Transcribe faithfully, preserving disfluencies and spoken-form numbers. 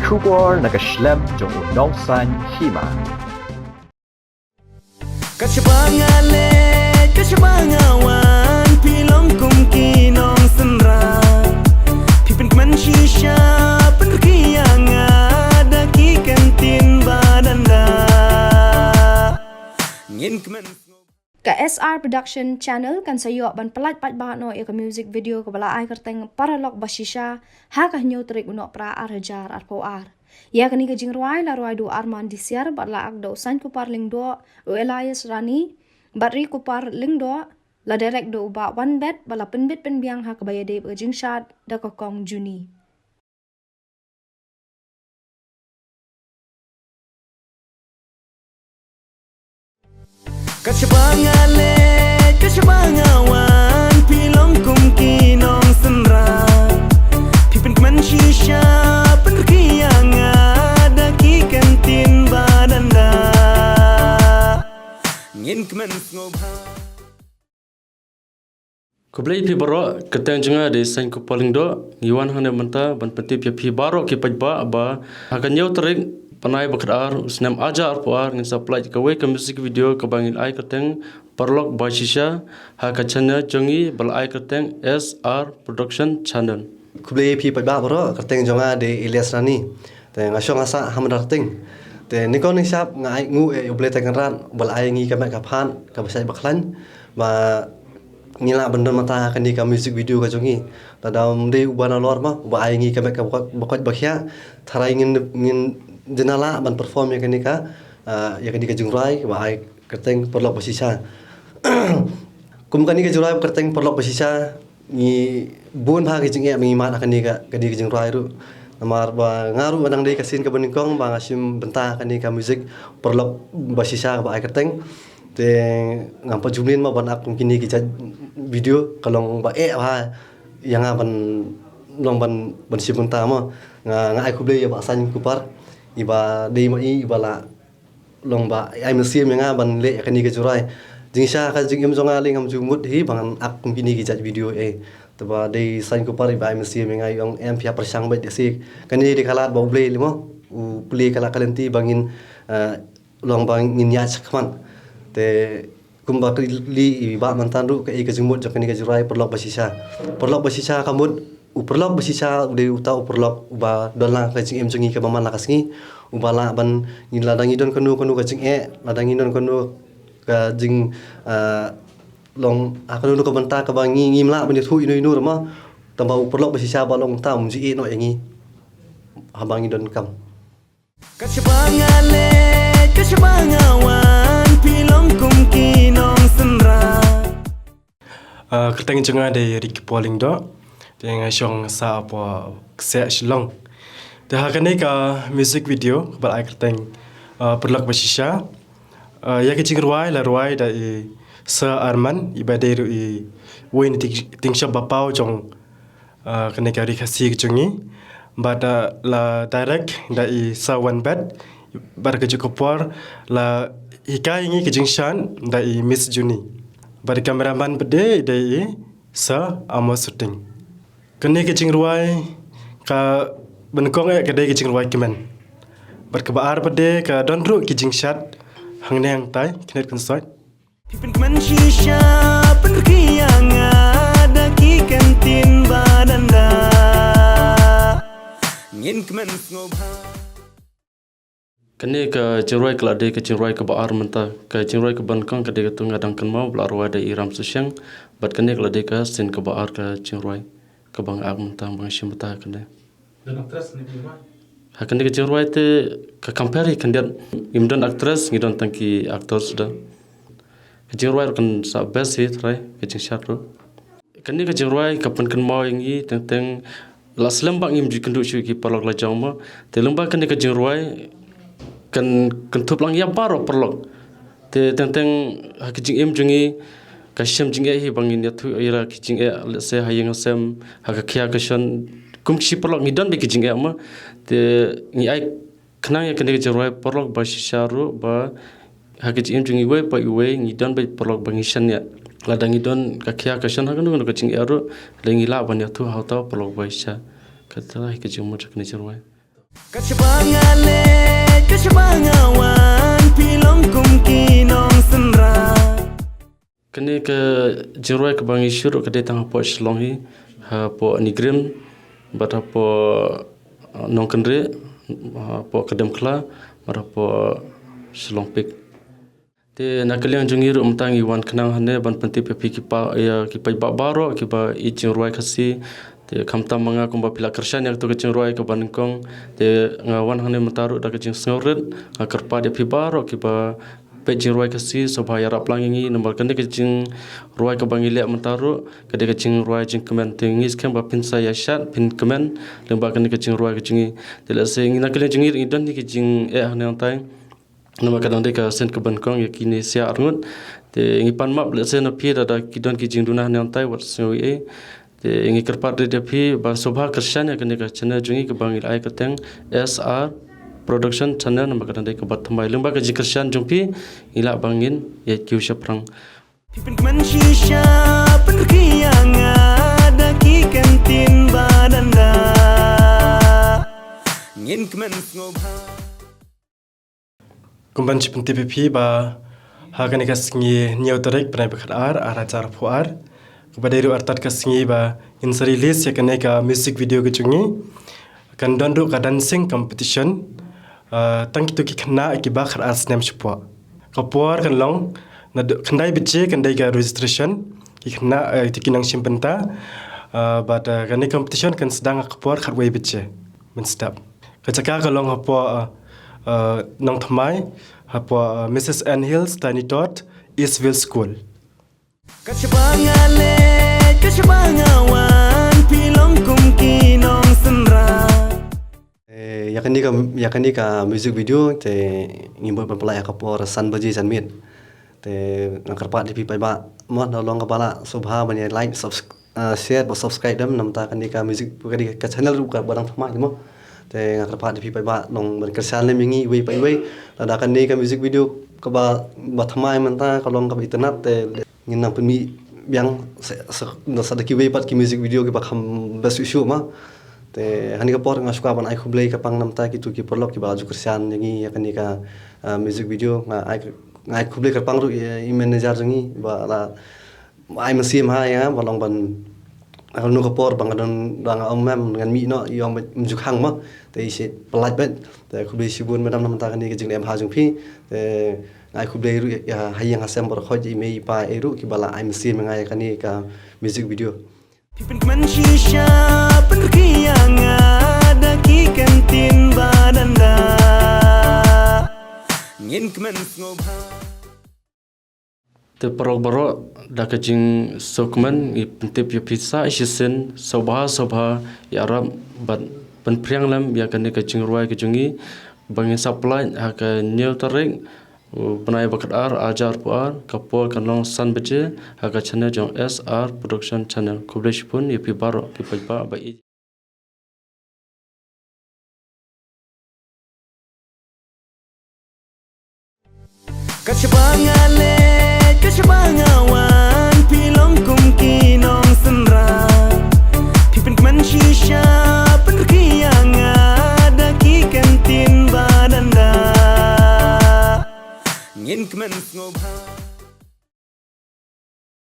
Khubor na ka shlem jong u nongsan hima. Ka shaba nga leh, ka shaba nga wan, phi long kum ki nongsynra. Phi pynkmen shisha, pynrkhie ïa nga, da ki kyntien ba dang da. Ngin kmen. Ka S R Production Channel kan sa ïoh ban pyllait paidbah noh ïa ka music video kaba la ai kyrteng Paralok Bashisha ha ka hynñiew tarik u Nohprah ar hajar arphew ar. Ïa kane ka jingrwai la rwai da u Arman Disiar bad la ak da u Sainkupar Lyngdoh, u Elias Rani, bad Rikupar Lyngdoh, la direct da u Bah Wanbet bad la pynbit pynbiang ha kaba ïadei bad ka jingshad da ka Kong Juni. Ka shaba nga leh, ka shaba nga wan, phi long kum ki nongsynra. Phi pynkmen shisha, pynrkhie ïa nga, da ki kyntien ba dang da. Ngin kmen sngewbha. Khublei phi baroh, kyrteng jong nga dei Sainkupar Lyngdoh, ngi wan hangne mynta ban pyntip ïa phi baroh ki paidbah ba ha ka hynñiew tarik bnai ba khatar u snem ar hajar arphew ar ngin sa pyllait kawei ka music video kaba ngin ai kyrteng Paralok Bashisha ha ka channel jong ngi ba la ai kyrteng S R Production Channel. Khublei phi paidbah baroh, kyrteng jong nga dei Elias Rani. Te nga shong nga sah ha Mynta Rting. Te nyngkong nyngshap nga ai nguh ïa U Blei Trai Kynrad ba la ai ngi ka met ka phad kaba shait ba khlaiñ ba ngin lah ban don mynta ha kane ka music video ka jong ngi. Lada ym dei uba nalor ma uba ai ngi ka met kaba koit ba koit ba khiah, tharai ngin, ngin ym lah ban perform ïa kane ka, ah, ïa kane ka jingrwai kaba ai kyrteng Paralok Bashisha. Kum kane ka jingrwai kyrteng Paralok Bashisha, ngi bun bha ki jingeh ba ngi mad ha kane ka, kane ka jingrwai ruh. Namar ba nga ruh ba dang dei ka sien kaba nyngkong ba nga shim bynta ha kane ka music Paralok Bashisha kaba ai kyrteng. Te ngam pat ju mlien ma ban ak kum kine ki jait video, ka long ba eh bha ïa nga ban long ban, ban shim bynta ma. Nga, nga ai khublei ïa Bah Sainkupar, iba dei ma i, iba la long ba ai mynsiem ïa nga ban leh ïa kane ka jingrwai. Jingshisha ka jingim jong nga lei ngam ju mut hi ban ak kum kine ki jait video eh. Te ba dei Sainkupar iba ai mynsiem ïa nga, i ong em phi hap pyrshang beit, te shi kane dei ka lad ba U Blei lei mo, u plie ka lad ka lynti ba ngin, eh, long ba ngin ïaid shakhmat. Te kumba kylli i Bah mynta ruh, kaei ka jingmut jong kane ka jingrwai Paralok Bashisha. Paralok Bashisha ka mut, u paralok bashisha u dei uta u paralok uba don lang ha ka jingim jong ngi kaba man la ka sngi, uba lah ban, ngi lada ngi don kano kano ka jingeh, lada ngi don kano ka jing, ah, long, ah, kano kano ka bynta kaba ngi, ngim lah ban ïathuh ino ino ruh ma, tangba u paralok bashisha ba long uta um ju ïehnoh ïa ngi haba ngi donkam. Ka shaba nga leh, ka shaba nga wan, phi long kum ki nongsynra. Ah, kyrteng jong nga dei Rikupar Lyngdoh. Te nga shong sah hapoh Kseh Shillong. Te ha kane ka music video kaba la ai kyrteng, ah, Paralok Bashisha. Ah, ïa ka jingrwai la rwai da i Sir Arman, iba dei ruh i uwei na i tyngshop ba paw jong ah, kane ka ri Khasi ka jong ngi. Bad, ah, la direct da i Sir Wanbet. Bad ka juh ka por la hikai ngi ka jingshad da i Miss Juni. Bad i cameraman pat dei, dei i Sir Amos Suting. Kane ka jingrwai kaba nyngkong eh ka dei ka jingrwai kmen. Bad kaba ar pat dei ka don ruh ki jingshad hangne hangtai, kynit kynsoit. Phi pynkmen shisha, pynrkhie ïa nga da ki kyntien ba dang da. Ngin kmen sngewbha. Kane ka jingrwai ka la dei ka jingrwai kaba ar mynta. Ka jingrwai kaba nyngkong ka dei katu Nga Dang Kynmaw ba la rwai da i Ram Susheng. Bad kane ka la dei ka sien kaba ar ka jingrwai kaba nga ak mynta, ba nga shim bynta ha kane. Don actress ne ka jingrwai? Ha kane ka jingrwai te ka compare hi khyndiat. Ngim don actress, ngi don tang ki actors da. Ka jingrwai ruh kan sa best hi trai, ka jingshad ruh. Kane ka jingrwai ka pynkynmaw ïa ngi teng teng la slem ba ngim ju ïakynduh shuh ki paralok lajong mo. Te lyngba kane ka jingrwai kan, kan kynthup lang ïa baroh paralok. Te teng teng ha ki jingim jong ngi ka shem jingeh hi ba ngin ïathuh ïa la ki jingeh, let's say ha ïing ha sem, ha ka khia ka shon, kum shi paralok ngi don bad ki jingeh mo. Te ngi ai khnang ïa kane ka jingrwai Paralok Bashisha ruh ba ha ki jingim jong ngi iwei pa iwei ngi don bad paralok ba ngi shaniah. Lada ngi don ka khia ka shon ha kano kano ka jingeh ruh, lada ngi lah ban ïathuh ha uta u Paralok Bashisha. Kata hi ka jingmut jong kane ka jingrwai. Ka shaba nga leh, ka shaba nga wan, phi long kum ki nongsynra. Kane ka jingrwai kaba ngi shu ruh ka dei tang hapoh Shillong hi, hapoh Nongrim, bad hapoh, uh, Nongkynrih, hapoh Kademkhla, bad hapoh Shillong Peak. Te na ka liang jong ngi ruh mynta ngi wan khnang hangne ban pyntip ïa phi ki pa, ïa ki paidbah baroh kiba ïeit jingrwai Khasi. Te khamtam ma nga kumba phi la kyrshan ïa kato ka jingrwai kaba nyngkong. Te nga wan hangne mynta ruh da ka jingsngewrit, nga kyrpad ïa phi baroh kiba peit jingrwai Khasi, sngewbha ïarap lang ïa ngi, namar kane ka jingrwai kaba ngi leh mynta ruh ka dei ka jingrwai jingkmen. Te ngi skhem ba phin sa ïa shad, phin kmen lyngba kane ka jingrwai ka jong ngi. Te lehse ngi na ka liang jong ngi ngi don hi ka jingeh hangne hangtai. Namar ka dang dei ka sien kaba nyngkong ïa kine sha arngut. Te ngi pan map lehse na phi lada ki don ki jingduna hangne hangtai wat sngew ei ei. Te ngi kyrpad rit ïa phi ba sngewbha kyrshan ïa kane ka channel jong ngi kaba ngi la ai kyrteng S R Production Channel namar ka dang dei kaba thymmai. Lyngba ka jingkyrshan jong phi ngi lah ba ngin ïa kiew shaphrang. Phi pynkmen shisha, pynrkhie ïa nga da ki kyntien ba dang da. Ngin kmen sngewbha. Kumban shu pyntip ïa phi ba ha kane ka sngi hynñiew tarik bnai ba khatar, ar hajar arphew ar, kaba dei ruh artat ka sngi ba ngin sa release ïa kane ka music video ka jong ngi. Kan don ruh ka dancing competition, ah, tang kito ki khynnah kiba khatar snem shapoh. Ka por kan long naduh khyndai baje kan dei ka registration, ki khynnah, eh, kito ki nongshim bynta, ah, bad, ah, kane competition kan sdang ha ka por khatwei baje mynstep. Ka jaka ka long hapoh, uh, uh, Nongthymmai, hapoh, uh, Missus Ann Hills Tiny Tot, Eastville School. Ka shaba nga leh, ka shaba nga wan, phi long kum ki nongsynra. Eh, ïa kane ka, ïa kane ka music video te ngi buh ban pynlait ha ka por san baje janmiet. Te nga kyrpad ïa phi paidbah mo, na long kaba lah sngewbha ban ïa like, subs-, ah, share bad subscribe lem namar kane ka music, kane ka channel ruh kaba dang thymmai mo. Te nga kyrpad ïa phi paidbah long ban kyrshan lem ïa ngi iwei pa iwei. Lada kane ka music video kaba, ba thymmai mynta ka long kaba itynnad te ngin nang pynmih biang sa, sa, sa da kiwei pat ki music video kiba kham bha shuh shuh mo. Te ha kane ka por nga shu kwah ban ai khublei kyrpang namar kito ki paralok kiba la ju kyrshan ïa ngi ïa kane ka, ah, music video. Nga ai, nga ai khublei kyrpang ruh ïa i manager jong ngi ba la ai mynsiem ha ïa nga ba long ban, ha kano ka por ba nga don, ba nga ym em ngan mih noh, i ong ba ym ju khang mo. Te i shait pynlait beit. Te khublei shibun madam namar kane ka jingleh bha jong phi. Te nga ai khublei ruh ïa ha ïing ha sem baroh, ïa i mei i pa ei ruh kiba la ai mynsiem ïa nga ïa kane ka music video. Phi pynkmen shisha, pynrkhie ïa nga da ki kyntien ba dang da. Ngin kmen sngewbha. Te paralok baroh, da ka jingsngewkmen ngi pyntip ïa phi sa shisien, sngewbha sngewbha ïarap bad pynphriang lem ïa kane ka jingrwai ka jong ngi ba ngin sa pynlait ha ka hynñiew tarik u bnai ba khatar, ar hajar arphew ar, ka por kan long san baje ha ka channel jong S R Production Channel. Khublei shibun ïa phi baroh ki paidbah ba ïeit. Ka shaba nga leh, ka shaba nga